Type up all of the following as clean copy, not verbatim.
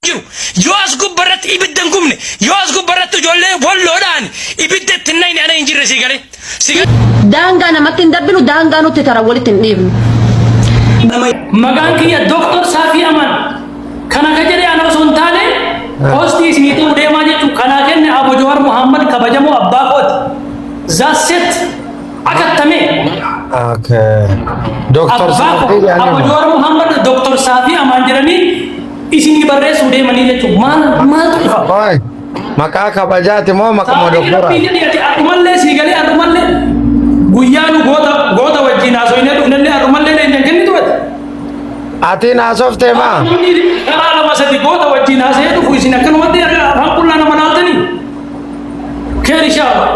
Jiru. Yoo as gubbarratti ibidda hin gubne, yoo as gubbarratti ijoollee walloodhaan ibidda itti hin naqne ana hin jirre sii galee. Si galee. Daangaa namatti hin darbinu, daangaa nutti taran walitti hin dhiifnu. Maqaan kiyya Dr. Saafii Aman. Kana ka jedhe ana osoo hin taane poostii isinii ta'uu deemaa jechuun kanaa kenne Abo Jawar Muhammad kabajamoo abbaa kooti. That's it. Akattamee. Okay. Dr. Abbaa Saafii koo Abo jedhanii. Jawar Muhammad Dr. Saafii Amaan jedhanii isinii barreessuu deemanii jechuun maal maaltu dhufa? Oi, maqaa kabajaati moo maquma Saafii doktora? rabbii jedhi ati arrumallee sii galee arrumallee guyyaa nu goota goota wajjin haasofnee dhufnellee arrumallee leenjan kennitu ati. Ati naasoftee maa? Namni karaa lama sadi goota wajjin haasa'ee dhufu isin akkanumatti afaan qullaa nama laaltanii. Keer inshallah.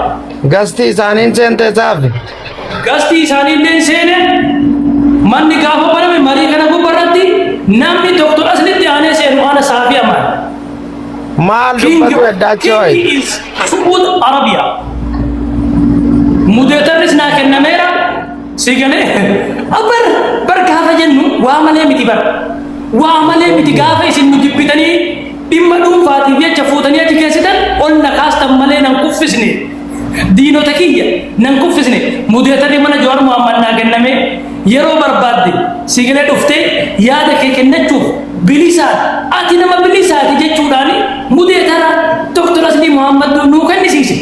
Gastii isaaniin seente saafi. Gastii isaanii illee seene manni gaafa baname marii kana gubbarratti namni Dr. Aslitti aanee seenu ana Saafii Amaan. Maal King dubbatu eddaachii ho'i? King is Saudi Arabia. Mudeetarris naa kennameera. Si galee bar bar gaafa jennu waa malee miti bar. Waa malee miti gaafa isin nu jibbitanii dhimma dhuunfaatiif jecha fuutanii achi geessitan ol na kaastan malee nan kuffisne. Diinota kiyya nan kuffisne. Mudeetarri mana Jawaar Mohammad naa kenname yeroo barbaadde si galee dhuftee yaada kee kennachuuf bilisaan ati nama bilisaati jechuudhaan mudeetara Dr. Aslii Mohammad nuu kennisiise.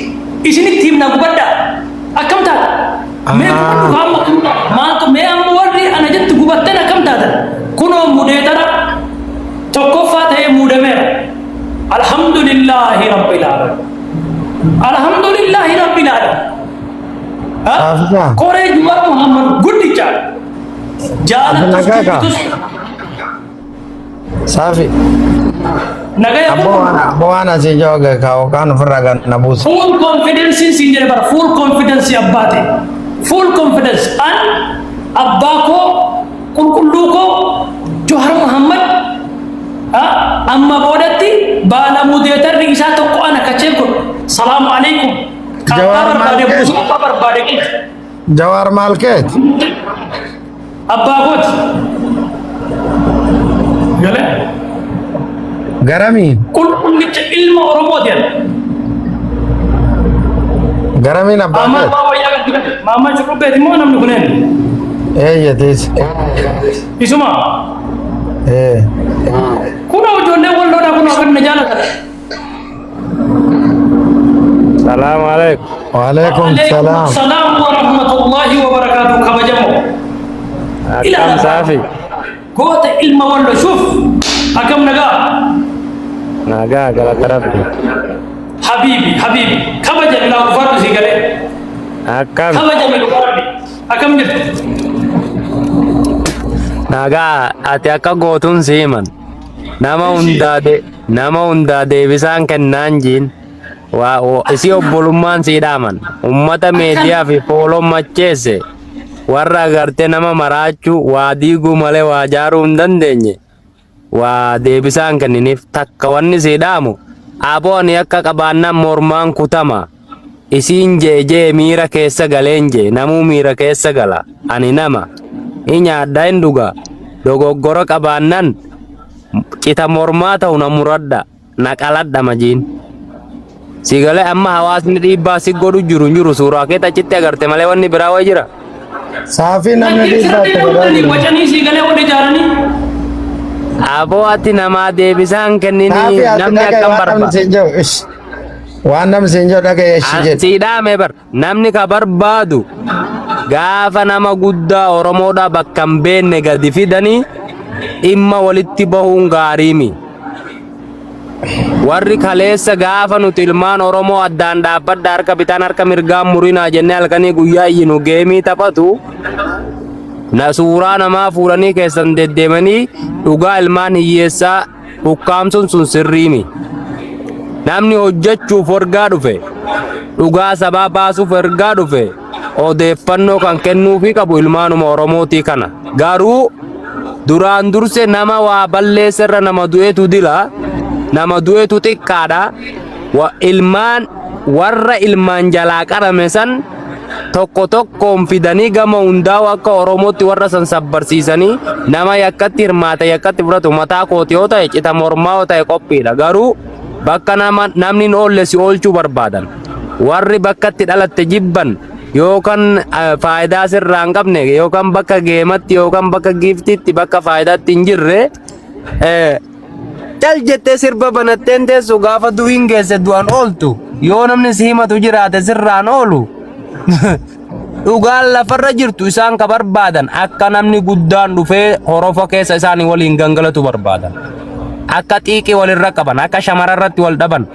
Isinitti himna gubadhaa. Akkam taata? Mee gubadhu kaa amma akkam taata? Maaltu mee amma warri ana jettu gubattan akkam taatan? Kunoo mudeetara tokkoffaa ta'ee muudameera. Alhamdulillaahi Rabbil Aalamiin. Alhamdulillaahi Rabbil Aalamiin. Ha? Saafisaa. Koree Juwar Muhammad guddicha. Jaalattus Nagaa kaa. jibbitus Saafi. nagaya Abboo waan abboo waan asii jooge kaa'u kaan ofirraa gan na buusa. Full confidence siin jedhe bara full confidence abbaate. Full confidence an abbaa koo qulqulluu koo Johar Muhammad amma boodatti baala mudeetarri isaa tokko ana kachee godhu. Salaamu alaikum. Kaattaa Jawaar maal barbaade keeti? buusuu abbaa barbaade qeeti. Jawaar maal keeti? Abbaa kooti. Galee. Garamiin? Qulqullicha ilma Oromooti ani. Garamiin abbaa Maammaa keeti? abbaa wayyaa gadi gadi. Maammaa shurrubbeeti immoo namni kun eenyu? Eeyyatiis. Isuma. Ee. Kunoo ijoollee walloodhaa kunoo akka na jaalatan. Salaamu alaikum. Waalaikum salaam. Salaam wa rahmatullahi wa barakaatuh kabajamoo. Akkam saafi? Goota ilma wallo shuuf akkam nagaa. Nagaa galata rabbi. Habiibi habiibi kabajami laa ulfaadhu sii galee. Akkam Kabajami dhugaa rabbi akkam jirtu. nagaa ati akka gootuun si himan. Nama hundaa de nama hundaa deebisaan kennaan jiin. Waa isii obbolummaan sii dhaaman. Ummata meediyaa fi fooloon macheesse. Warra agartee nama maraachuu waa diiguu malee waa jaaruu hin dandeenye. Waa deebisaan kenniniif takka wanni sii dhaamu. Aboo ani akka qabaannaan mormaan kutama. Isiin jee jee miira keessa galeen jee namuu miira keessa gala. Ani nama. Hin nyaadha hin dhuga. Dogoggora qabaannan cita mormaa ta'u na muradha. Na qaladha majiin. Si galee amma hawaasni dhiibbaa si godhu jiru hin jiru suuraa kee achitti agarte malee wanni biraa wayi jira. Saafii namni Lakki dhiibbaa sirrii itti godhaa bultanii jiru. wacanii sii galee wal ijaaranii. Aboo ati namaa deebisaa hin kenninii Saafii ati namni dhagaye akkam waan namni barbaada. siin jedhu ish. Waan namni siin jedhu dhagaye ishi jedhi. Sii dhaame bar namni ka barbaadu gaafa nama guddaa Oromoodhaa bakka hin beekne gadi fidanii dhimma walitti bahuun gaariimi. Warri kaleessa gaafa nuti ilmaan Oromoo addaan dhaabbadha harka bitaan harka mirgaan murinaa jennee halkanii guyyaa iyyinu geemii taphatu na suuraa namaa fuudhanii keessan deddeemanii dhugaa ilmaan hiyyeessaa ukkaamsuun sun sirriimi. Namni hojjechuuf ergaa dhufe dhugaa sabaa baasuuf ergaa dhufe odeeffannoo kan kennuufii qabu ilmaanuma Oromootii kana. Garuu duraan durse nama waa balleessa irra nama du'etu dila, nama du'etu xiqqaadha. Ilmaan warra ilmaan jalaa qarame san Tokko tokkoon fidanii gama hundaa'u akka Oromootti warra san sabbarsiisanii nama yakkatti hirmaate yakkatti fudhatu mataa kooti yoo ta'e cita mormaa yoo ta'e qophiidha. Garuu bakka nama namni hin oolle si oolchuu barbaadan. Warri bakka itti dhalatte jibban yookaan faayidaa sirraa hin qabne yookaan bakka geematti yookaan bakka giiftiitti bakka faayidaatti hin jirre cal jettee sirba banatteen teessu gaafa du'iin geesse du'an ooltu yoo namni si himatu jiraate sirraan oolu dhugaan lafarra jirtu isaan ka barbaadan akka namni guddaan dhufee horofa keessa isaanii waliin gangalatu barbaadan akka xiiqii walirra qaban akka shamararratti wal dhaban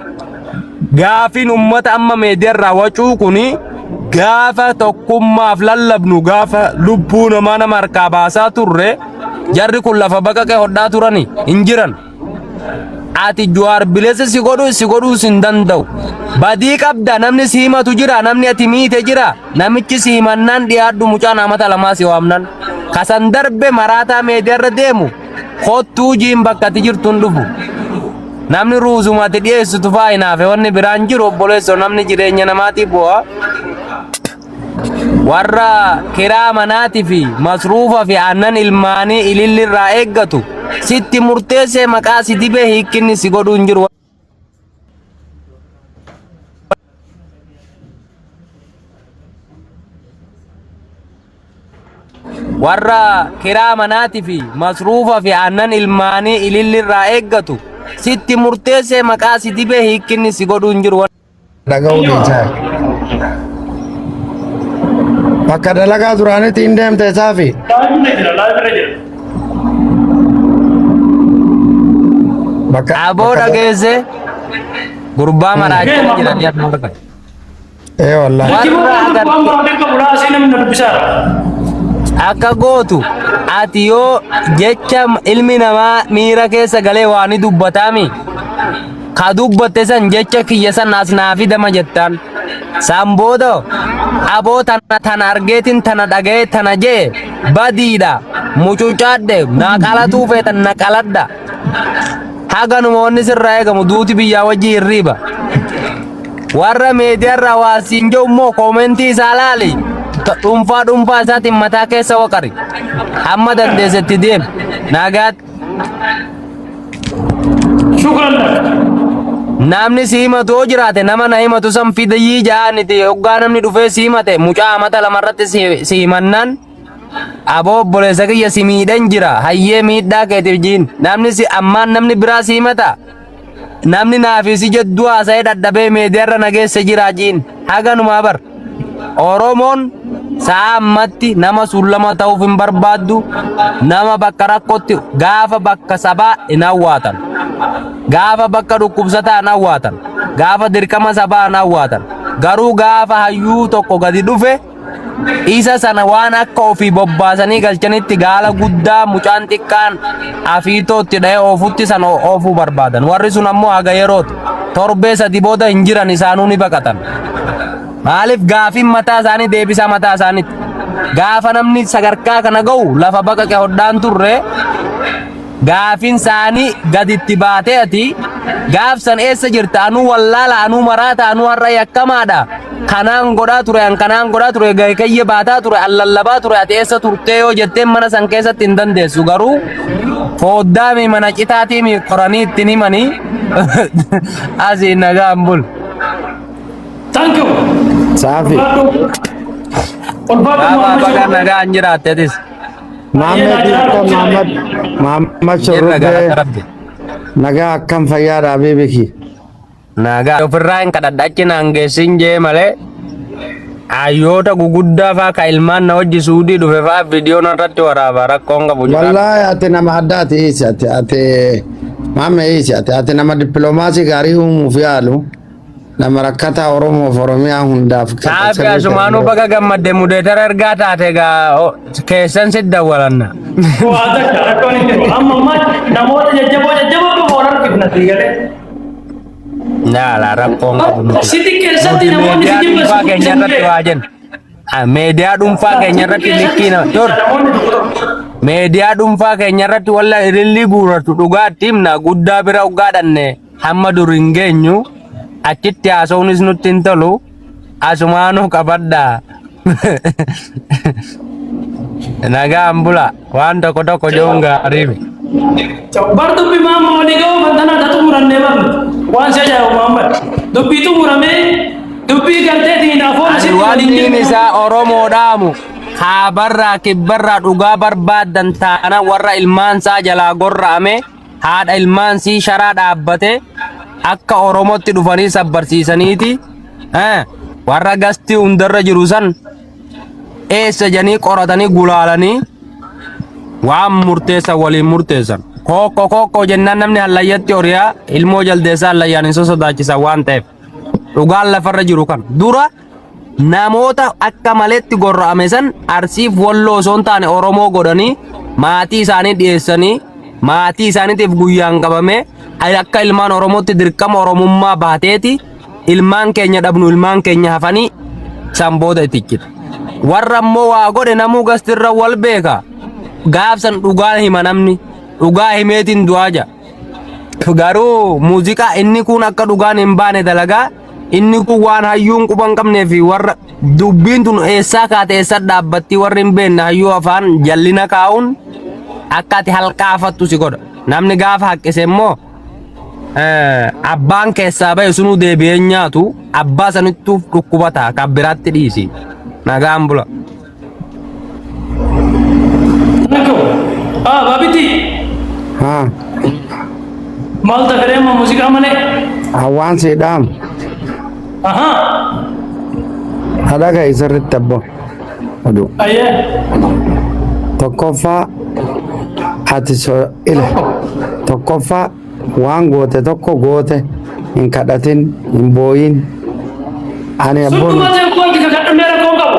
gaafiin ummata amma meediyaarraa wacuu kuni gaafa tokkummaaf lallabnu gaafa lubbuu namaa nama harkaa baasaa turre Jarri kun lafa baqaqee hodhaa turani hin jiran. Ati Jawaar bilisa si godhu si godhuus hin danda'u. Badii qabda namni si himatu jira namni ati miite jira namichi si himannaan dhiyaadhu mucaan amata lamaa si waamnan. Kasan darbe maraataa meediyaarra deemu kottuu jiin bakka ati jirtu hin dhufu. Namni ruuzuma ati dhiyeessitu faa hinaafe wanni biraan jiru obboleessoo namni jireenya namaatiif bu'a. Warra kiraa manaatii fi masruufa fi aannan ilmaanii ililli irraa eeggatu sitti murteessee maqaa si dibee hiikkinni si godhuu hin jiru. Warra kiraa manaatii fi masruufa fi aannan ilmaanii ililli irraa eeggatu sitti murteessee maqaa si dibee hiikkinni si godhuu hin jiru. Dhaga'uu dhiisaa. Bakka dalagaa duraanitti hin deemte saafi. Live irra jira, live irra jira. Bakka Aboo bakka dhageesse gurbaa maraachaa jira jedhan arga. Ee wallaahi. Tartiiba Warra waan tokko waan agarte barate qabu laa asii namni na dubbisaara. akka gootu ati yoo jecha ilmi namaa miira keessa galee waa ni dubbataami. Ka dubbatte san jecha kiyya san as naa fidama jettaan. San booda aboo tana tana argeetiin tana dhaga'ee tana jee badiidha. Mucucaadhe na qalatuu feetan na qaladha. Haganuma wanni sirraa eegamu duuti biyyaa wajji hirriiba. Warra meediyaarraa waa siin jedhu immoo koomentii isaa laali. Dhuunfaa dhuunfaa isaatiin mataa keessa waqari. Hamma dandeessetti deemi. Nagaatti. Shukran lak. Namni si himatu yoo jiraate nama na himatu san fidiyii ja'aniti hoggaa namni dhufee si himate mucaa amata lamarratti si si himannaan aboo obboleessa kiyya si miidhan jira hayyee miidhaa keetiif jiin namni si ammaan namni biraa si himata namni naafi si jedduu haasa'ee dhadhabee meediyaarra na geesse jira jiin haganumaa bar Oromoon sa'a ammatti nama suullama ta'uuf hin barbaaddu nama bakka rakkootti gaafa bakka sabaa hin hawwaatan gaafa bakka dhukkubsataa hin hawwaatan gaafa dirqama sabaa hin hawwaatan garuu gaafa hayyuu tokko gadi dhufe isa sana waan akka ofii bobbaasanii galchanitti gaala guddaa mucaan xiqqaan afiitootti dha'ee oofutti sana oofuu barbaadan warri sun ammoo haga yerooti torbee sadi booda hin jiran isaanuu ni baqatan. Maaliif gaafiin mataa isaanii deebisaa mataa isaaniitti. Gaafa namni sadarkaa kana ga'u lafa baqaqe hodhaan turre gaafiin isaanii gaditti baatee ati gaafsan eessa jirta anuu wallaala anuu maraata anuu har'a yakkamaadha kanaan godhaa ture an kanaan godhaa ture gahee baataa ture an lallabaa ture ati eessa turtee yoo jetteen mana san keessatti hin dandeessu garuu fooddaami mana citaatiimi qoranii ittiin himanii asii nagaan bul. Thank you. Saafi. Ulfaadhu. Ulfaadhu Baabaa Muhammad baga Shurrubbee. nagaan jiraattetis. Maammed Ayyee akka Maammed Maammed Jirra galata Shurrubbee rabbi. nagaa akkam fayyaadha habiibiki. Nagaa ofirraa hin kadhadha achi naan geessin jee malee hayyoota guguddaa faa ka ilmaan na wajji suudii dhufe faa viidiyoo narratti waraaba rakkoon qabu jiraadha. Wallaahi ati nama addaati hiisi ati ati maame hiisi ati ati nama dippiloomaasii gaarii uumuuf yaalu. Nama rakkataa Oromoof Oromiyaa hundaaf Saafi asumaanuu baga gammadde mudeetara ergaa taate egaa keessan sit dawwalanna. Waa takka rakkoon hin jiru. Amma ammaa namoota jajjaboo jajjaboo qofa wal harkifna sii galee. Laala rakkoon qabu nuti. Siti keessatti Nuti namoonni si miidiyaa jibban dhuunfaa si keenya guddisan irratti waa jenna. Miidiyaa dhuunfaa keenya irratti likkii nama dur. Namoonni tokko tokko. Miidiyaa dhuunfaa keenya irratti walla ilillii guurratu dhugaatti himna guddaa bira dhugaadhanne. Hamma dur hin geenyu achitti haasa'uunis nutti hin tolu asumaanuu qabadhaa. Nagaan bula. Waan tokko tokko jechuun gaarii miti. Bar dubbi maamma walii ga'uu fantana ta xumurannee barnu. Waan si ajaa'ibu Muhammad. Dubbii xumuramee dubbii garteetiin afoon Ani asitti waliin wanni jirtu. isaa Oromoodhaamu kaabarraa kibbarraa dhugaa barbaaddan taana warra ilmaansaa jalaa gorra'ame haadha ilmaansii sharaa dhaabbate akka Oromootti dhufanii sabbarsiisaniiti warra gastii hundarra jiru san eessa jedhanii qoratanii gulaalanii waan murteessan waliin murteessan. Kookko kookko jennaan namni hallayyatti horiyaa ilmoo jaldeessaa hallayyaan hin sosodaachisan waan ta'eef. Dhugaan lafarra jiru kan dura namoota akka maletti gorra'ame san Arsiif Walloo osoo hin taane Oromoo godhanii maatii isaanii dhiyeessanii maatii isaaniitiif guyyaan qabamee akka ilmaan Oromootti dirqama Oromummaa baateeti ilmaan keenya dhabnu ilmaan keenya hafanii san booda itti iccita. Warra immoo waa godhe namuu gastirra wal beeka. Gaafsan dhugaa hima namni dhugaa himeetiin du'aa ja'a. Garuu muuziqaa inni kun akka dhugaan hin baane dalagaa inni kun waan hayyuun quba hin qabnee fi warra dubbiin tun eessaa kaate eessa dhaabbatti warri hin beekne hayyuu afaan jallina kaa'uun akka ati halqaafattu si godha. Namni gaafa haqqise immoo abbaan keessaa bahe sunuu deebi'ee hin nyaatu abbaa sanittuuf dhukkuba ta'a kan biraatti dhiisi. Nagaan bula. Thank you. Ah, Baabiti. Haa. Maal tagaree amma muuziqaa malee? Hawaan si dhaamu. Ahaa. Dhaga'i sirriitti abbo. Oduu. Ayyee. Tokkoffaa ati so ila. Tokkoffaa waan goote tokko goote hin kadhatin hin booyin. Ani abboon Sunduma ta'e kooti kakadhamee rakkoon qabu.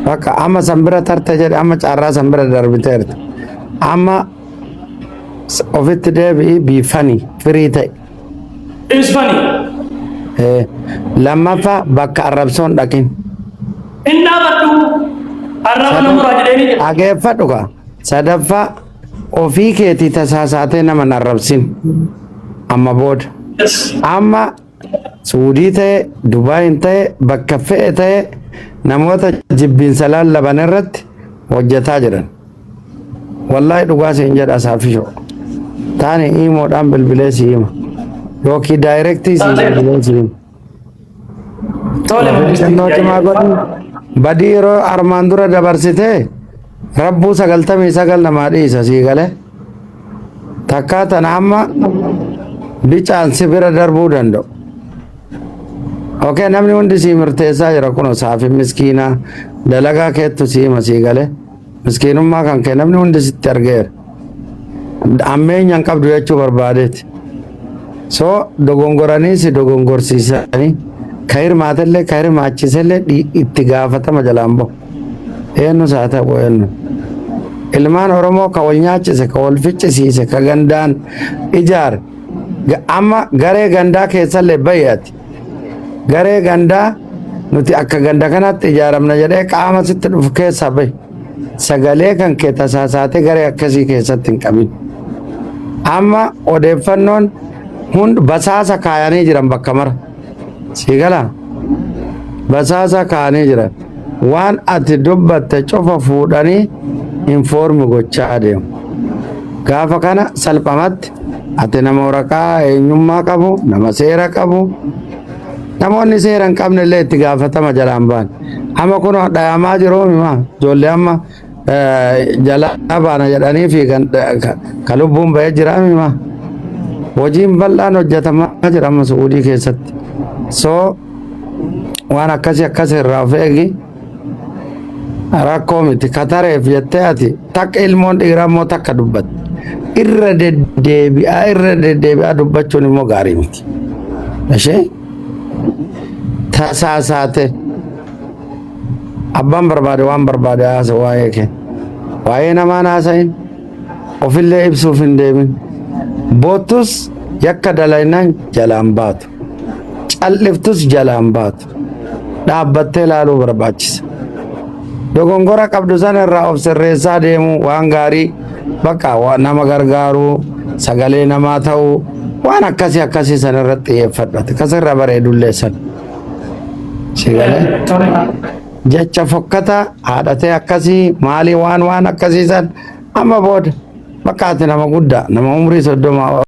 bakka amma san bira tarte jedhe amma carraa san bira darbiteerta. Amma ofitti deebi'ii biifanii firii ta'e. Is funny. Lammaffaa bakka arrabsoon dhaqin. Hin dhaabadhu. Arraba namuraa jedhee ni jedha. Dhageeffadhu kaa. Sadaffaa ofii keetii tasaasaatee nama hin arrabsin. Amma booda. Yes. Amma Suudii ta'e, Dubaayin ta'e, bakka fe'e ta'e namoota jibbiinsa lallaban irratti hojjetaa jiran. Wallaahi dhugaa siin jedha saafishoo. Taani iimoodhaan bilbilee si hima. Yookiin daayirektii si bilbilee si hima. Tole. Xinnoo cimaa godhi. Badii yeroo armaan dura dabarsitee rabbuu 99 namaa dhiisa sii galee. Takkaa tana amma bicaan si bira darbuu danda'u. Okay, namni hundi sii murteessaa jira kun saafin miskiinaa dalagaa keettu sii hima sii galee. Miskiinummaa kan kee namni hundi sitti argeera. Ammeenya hin qabdu jechuu barbaadeeti. So dogongoranii si dogongorsiisanii ka hirmaatellee ka hirmaachisellee itti gaafatama jalaan bahu. Eenyus haa ta'u eenyu. Ilmaan Oromoo ka wal nyaachise, ka wal ficcisiise, ka gandaan ijaare. Amma garee gandaa keessallee bahi ati. Garee gandaa nuti akka ganda kanatti ijaaramna jedhee qaama sitti dhufu keessaa bahi. Sagalee kan kee tasaasaatee garee akkasii keessatti hin qabin. Amma odeeffannoon hund basaasa kaayanii jiran bakka mara. Sii galaa? Basaasa kaayanii jiran. Waan ati dubbatte cufa fuudhanii inform gochaa adeemu. Gaafa kana salphamatti ati nama waraqaa eenyummaa qabu, nama seera qabu, namoonni seera hin qabne illee itti gaafatama jalaan ba'an. Amma kun dhayamaa jiru hima ijoollee amma jalaa baana jedhanii fi ka lubbuun ba'ee jira hima. Hojiin bal'aan hojjetamaa jira amma Su'uudii keessatti. So waan akkasii akkas irraa of eegi. Rakkoo miti katareef jettee ati takka ilmoon dhiiraa immoo takka dubbatte. Irra deddeebi'aa irra deddeebi'aa dubbachuun immoo gaarii miti. Ishee tasaasaate abbaan barbaade waan barbaade haasa'u waa'ee kee. Waa'ee namaan haasa'in ofillee ibsuuf hin deemin. Boottus yakka dalaynaan jalaan baatu. Calliftus jalaan baatu. Dhaabbattee ilaaluu barbaachisa. Dogongora qabdu sana irraa of sirreessaa deemuu waan gaarii bakka nama gargaaruu sagalee namaa ta'uu waan akkasii akkasii sana irratti xiyyeeffadhu. Ati kasirra bareedullee sana. Si galee? Tole. Jecha fokkataa haadhatee akkasii maalii waan waan akkasii san amma booda bakka ati nama guddaa nama umrii 30.